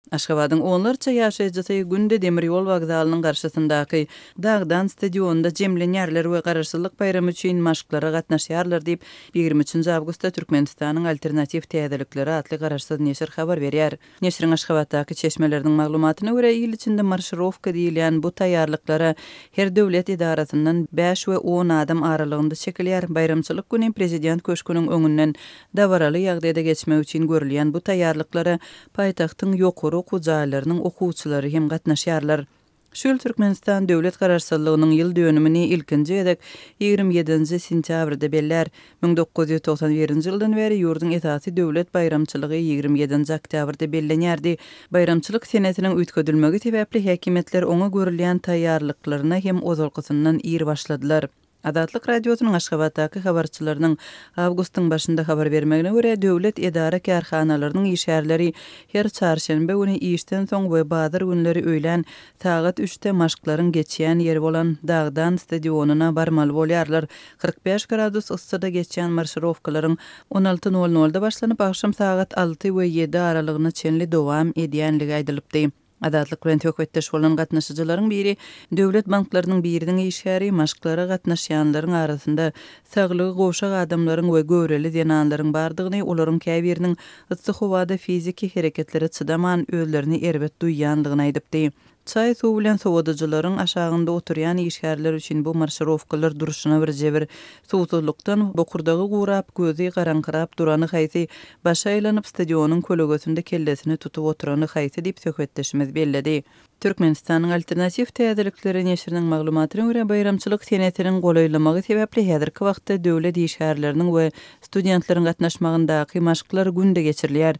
Aşgabadyň onlarça ýaşaýjysy günde demir ýol wokzalynyň garşysyndaky Dagdan stadionynda jemlenýärler we Garaşsyzlyk baýramy üçin maşklara gatnaşýarlar diýip, 23-nji awgustda Türkmenistanyň Alternatiw täzelikleri atly garaşsyz neşir habar berýär. Neşiriň Aşgabatdaky çeşmeleriniň maglumatyna görä, il içinde marşirowka diýilýän bu taýýarlyklara her döwlet edarasyndan bäş we on adam aralygynda çekilýär. Baýramçylyk güni Prezident köşgüniň öňünden dabaraly ýagdaýda geçmek üçin görülýän bu taýýarlyklara paýtagtyň ýokary okuw jaýlarynyň okuwçylary hem gatnaşýarlar. Şu ýyl Türkmenistan döwlet Garaşsyzlygynyň ýyl dönümini ilkinji gezek 27-nji sentýabrda bellär. 1991-nji ýyldan bäri ýurduň esasy döwlet baýramçylygy 27-nji oktýabrda bellenýärdi. Baýramçylyk senesiniň üýtgedilmegi sebäpli häkimiýetler oňa görülýän taýýarlyklaryna hem ozalkysyndan ir başladylar. Azatlyk Radiosynyň Aşgabatdaky habarçylarynyň awgustyň başynda habar bermegine görä, döwlet edara-kärhanalarynyň işgärleri her çarşenbe güni işden soň we bazar günleri öýlän sagat üçde maşklaryň geçýän ýeri bolan Dagdan stadionyna barmaly bolýarlar. 45 gradus yssyda geçýän marşirowkalaryň 16 nol nolda başlanyp, agşam sagat alty we ýedi aralygyna çenli dowam edýänligi aýdylypdy. Azatlyk bilen söhbetdeş bolan gatnaşyjylaryň biri döwlet banklarynyň biriniň işgäri maşklara gatnaşýanlaryň arasynda saglygy gowşak adamlaryň we göwreli zenanlaryň bardygyny, olaryň käbiriniň yssy howada fiziki hereketlere çydaman, özlerini erbet duýýandygyny aýdypdy. Çaý-suw bilen sowadyjylaryň aşagynda oturýan işgärler üçin bu marşirowkalar durşuna bir jebir. Suwsuzlykdan bokurdagy gurap, gözi garaňkyrap durany haýsy, Başy aýlanyp, stadionyň kölegesinde kellesini tutup oturany haýsy diýip, söhbetdeşimiz belledi. Türkmenistanyň Alternatiw täzelikleri neşiriniň maglumatyna görä, baýramçylyk senesiniň golaýlamagy sebäpli häzirki wagtda döwlet işgärleriniň we studentleriň gatnaşmagyndaky maşklar günde geçirilýär.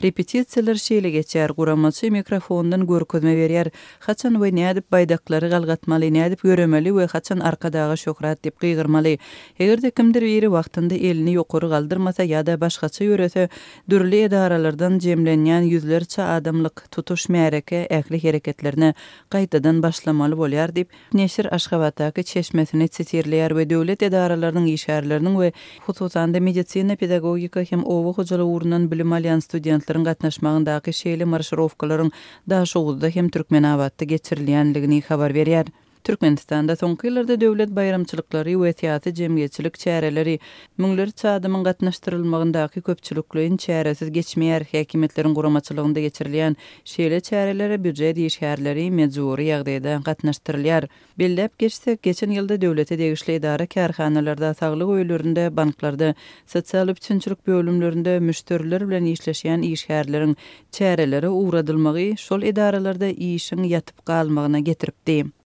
Repetisiýalar şeýle geçýär, guramaçy mikrofondan görkezme berýär, haçan we nädip baýdaklary galgatmaly, nädip ýöremeli we haçan Arkadaga şöhrat diýip gygyrmaly. Eger-de kimdir biri wagtynda elini ýokary galdyrmasa ýa-da başgaça ýörese, dürli edaralardan jemlenýän ýüzlerçe adamlyk tutuş märeke ähli hereketlerine gaýtadan başlamaly bolýar diýip, neşir Aşgabatdaky çeşmesini sitirleýär we döwlet edaralarynyň işgärleriniň we hususan-da medisina, pedagogika hem oba hojalygy ugrundan bilim alýan studentleriň gatnaşmagyndaky şeýle marşirowkalaryň Daşoguzda hem Türkmenabatda geçirilýändigini habar berýär. Türkmenistanda soňky ýyllarda döwlet baýramçylyklary we syýasy-jemgyýetçilik çäreleri müňlerçe adamyň gatnaşdyrylmagyndaky köpçülikleýin çäresiz geçmeýär. Häkimiýetleriň guramaçylygynda geçirilýän şeýle çärelere býujet işgärleri mejbury ýagdaýda gatnaşdyrylýar. Belläp geçsek, geçen ýylda döwlete degişli edara-kärhanalarda, saglyk öýlerinde, banklarda, sosial üpjünçilik bölümlerinde müşderiler bilen işleşýän işgärleriň çärelere ugradylmagy şol edaralarda işiň ýatyp galmagyna getiripdi.